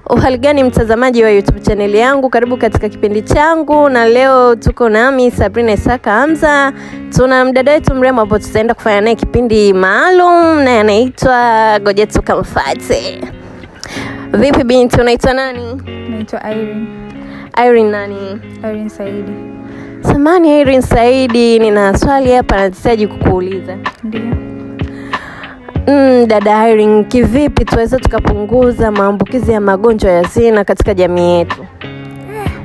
Uhali gani mtazamaji wa YouTube channel yangu, karibu katika kipindi changu, na leo tuko nami Sabrina Isaka Hamza. Tuna mdada wetu mrembo hapo, tutaenda kufanya naye kipindi maalum, naye anaitwa Goja Tukamfate. Vipi binti, unaitwa nani? Naitwa Irene. Irene nani? Irene Saidi. Samani Irene Saidi, nina swali hapa nahitaji kukuuliza. Ndiyo. Dada Irene, kivipi tuweze tukapunguza maambukizi ya magonjwa ya zinaa katika jamii yetu?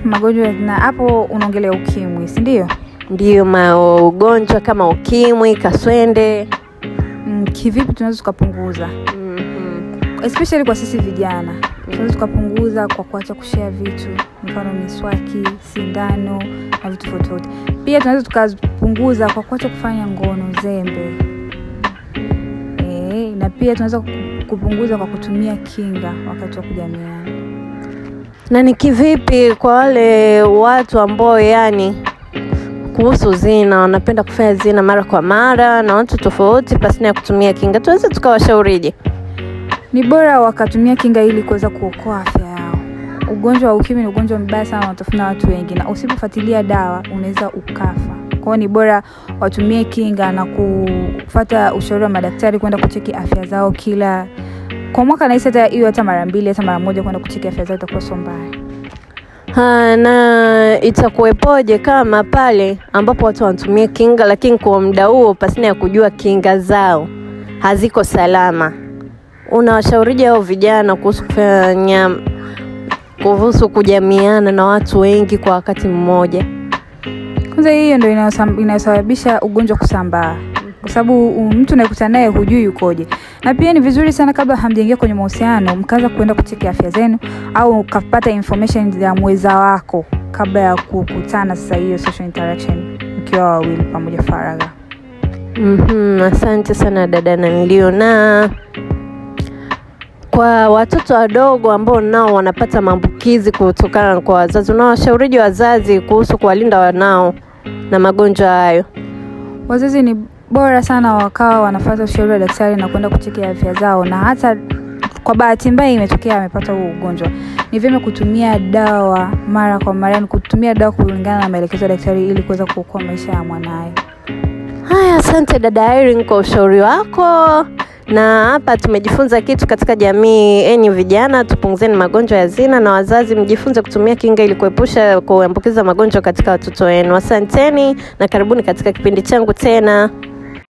Magonjwa ya zinaa, hapo unaongelea ukimwi, si ndio? Ndiyo, magonjwa kama ukimwi, kaswende. Kivipi tunaweza tukapunguza? Especially kwa sisi vijana. Tunaweza tukapunguza kwa kuacha kushare vitu, mfano miswaki, sindano na vitu tofauti. Pia tunaweza tukapunguza kwa kuacha kufanya ngono zembe. Na pia tunaweza kupunguza kwa kutumia kinga wakati wa kujamiana. Na ni kivipi kwa wale watu ambao yani kuhusu zina wanapenda kufanya zina mara kwa mara na watu tofauti pasina ya kutumia kinga, tunaweza tukawashaurije? Ni bora wakatumia kinga ili kuweza kuokoa afya yao. Ugonjwa wa ukimwi ni ugonjwa mbaya sana, unatafuna watu wengi, na usipofuatilia dawa unaweza ukafa. Kwa hiyo ni bora watumie kinga na kufuata ushauri wa madaktari, kwenda kucheki afya zao kila kwa mwaka, na hata hiyo hata mara mbili hata mara moja kwenda kucheki afya zao itakuwa sio mbaya. Na itakuwepoje kama pale ambapo watu wanatumia kinga lakini kwa muda huo pasina ya kujua kinga zao haziko salama? Unawashaurije hao vijana kuhusu kufanya kuhusu kujamiana na watu wengi kwa wakati mmoja? Kwanza hiyo ndio inayosababisha ugonjwa kusambaa, kwa sababu mtu unayekutana naye hujui yukoje. Na pia ni vizuri sana kabla hamjaingia kwenye mahusiano mkaanza kwenda kucheki afya zenu au ukapata information ya mweza wako kabla ya kukutana. Sasa hiyo social interaction mkiwa wawili pamoja faragha. Asante sana dada Nanilio. Na kwa watoto wadogo ambao nao wanapata maambukizi kutokana kwa wazazi, unawashaurije wazazi kuhusu kuwalinda wanao na magonjwa hayo? Wazazi ni bora sana wakawa wanafuata ushauri wa daktari na kwenda kucheki afya zao, na hata kwa bahati mbaya imetokea amepata huo ugonjwa, ni vyema kutumia dawa mara kwa mara, ni kutumia dawa kulingana na maelekezo ya daktari ili kuweza kuokoa maisha ya mwanae. Haya, asante dada Irene kwa ushauri wako. Na hapa tumejifunza kitu katika jamii. Enyi vijana, tupunguzeni magonjwa ya zinaa, na wazazi mjifunze kutumia kinga ili kuepusha kuambukiza magonjwa katika watoto wenu. Asanteni na karibuni katika kipindi changu tena.